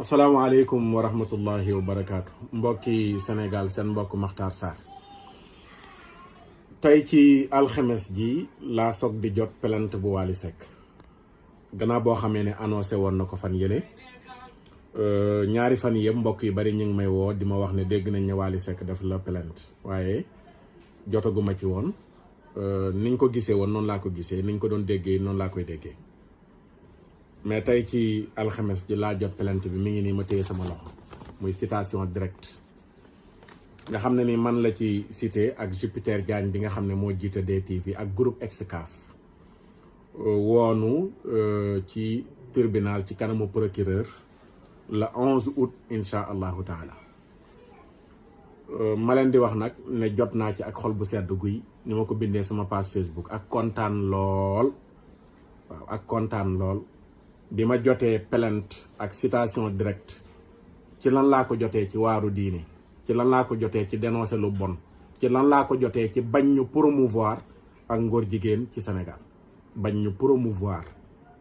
asalaamaaleykum wa rahmatullahi wa barakaatu mbokki Sénégal seen mbokk Makhtar Sarr tey ci alxemes ji laa soog di jot plainte bu Wally Seck gannaaw boo xamee ne annoncé woon na ko fan yële ñaari fan yëpp mbokk yi bari ñu ngi may woo di ma wax ne dégg nañ ne Wally Seck def la plainte waaye jotaguma ci woon niñ ko gisee woon noonu laa ko gisee niñ ko doon déggee noonu laa koy déggee mais tey ci alxames ji laa jot plainte bi mi ngi nii ma téye sama loxo muy citation directe nga xam ne ni man la ci cité ak Jupiter Diagne bi nga xam ne moo jiite DTV ak groupe Excaf woonu ci tribunal ci kanamu procureur le 11 août incha allahu taala ma leen di wax nag ne jot naa ci ak xol bu sedd guy ni ma ko bindee sama page Facebook ak kontaan lool waaw ak kontaan lool bi ma jotee plainte ak citation directe ci lan laa ko jotee ci waaru diine ci lan laa ko jotee ci dénoncer lu bon ci lan laa ko jotee ci bañ ñu promouvoir ak ngóor jigéen ci Sénégal bañ ñu promouvoir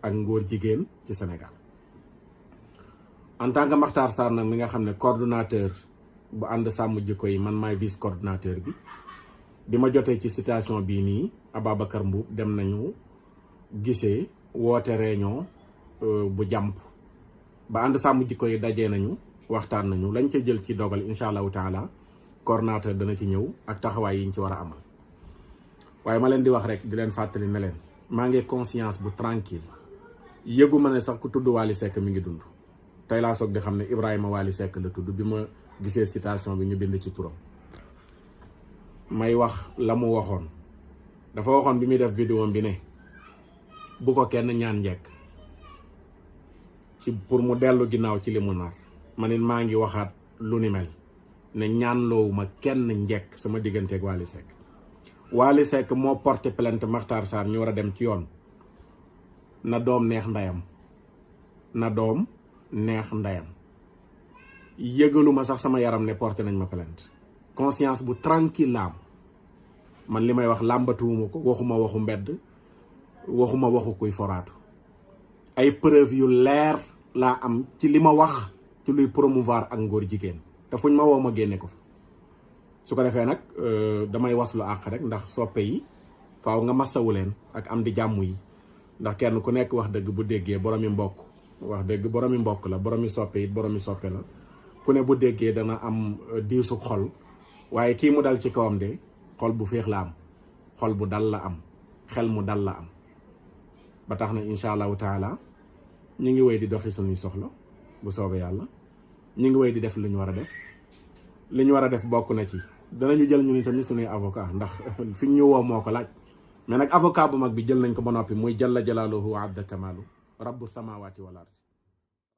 ak ngóor jigéen ci Sénégal en tant que Makhtar Sarr nag mi nga xam ne coordonnateur bu ànd sàmm jikko yi man maay vice coordonnateur bi ma jotee ci citation bii nii Ababacar Mboup dem nañu gisee woote réunion bu jàmp ba ànd sàmm jikko yi dajee nañu waxtaan nañu lañ ca jël ci dogal incha allahu taala coordonnateur dana ci ñëw ak taxawaay yi ñu ci war a amal waaye ma leen di wax rek di leen fàttali ne leen maa ngi conscience bu tranquille yëgu ma ne sax ku tudd Wally Seck mi ngi dund tey laa soog di xam ne Ibrahima Wally Seck la tudd bi ma gisee citation bi ñu bind ci turam may wax la mu waxoon dafa waxoon bi muy def vidéo bi ne bu ko kenn ñaan njekk ci pour mu dellu ginnaaw ci li mu nar man it maa ngi waxaat lu ni mel ne ñaanloowuma kenn njekk sama digganteeg Wally Seck Wally Seck moo porté plainte Makhtar Sarr ñu war a dem ci yoon na doom neex ndeyam na doom neex ndeyam yëgaluma sax sama yaram ne porté nañ ma plainte conscience bu tranquille la am man li may wax làmbatuwuma ko waxuma waxu mbedd waxuma waxu kuy foraatu ay preuve yu leer laa am ci li ma wax ci luy promouvoir ak ngóor jigéen te fuñ ma woo ma génne ko fa su ko defee nag damay waslu àq rek ndax soppe yi faaw nga massawu leen ak am di jàmm yi ndax kenn ku nekk wax dëgg bu déggee boromi mbokk wax dëgg boromi mbokk la boromi soppe it boromi soppe la ku ne bu déggee dana am diisu xol waaye kii mu dal ci kawam de xol bu féex la am xol bu dal la am xel mu dal la am ba tax na incha allahu taala ñu ngi wéy di doxi suñuy soxla bu soobee yàlla ñu ngi wéy di def li ñu war a def li ñu war a def bokk na ci danañu jël ñu ni tamit suñuy avocat ndax fi ñu woo moo ko laaj mais nag avocat bu mag bi jël nañ ko ba noppi muy jalla jalaaluhu wa abda kamaalu rabbu samawati wal ard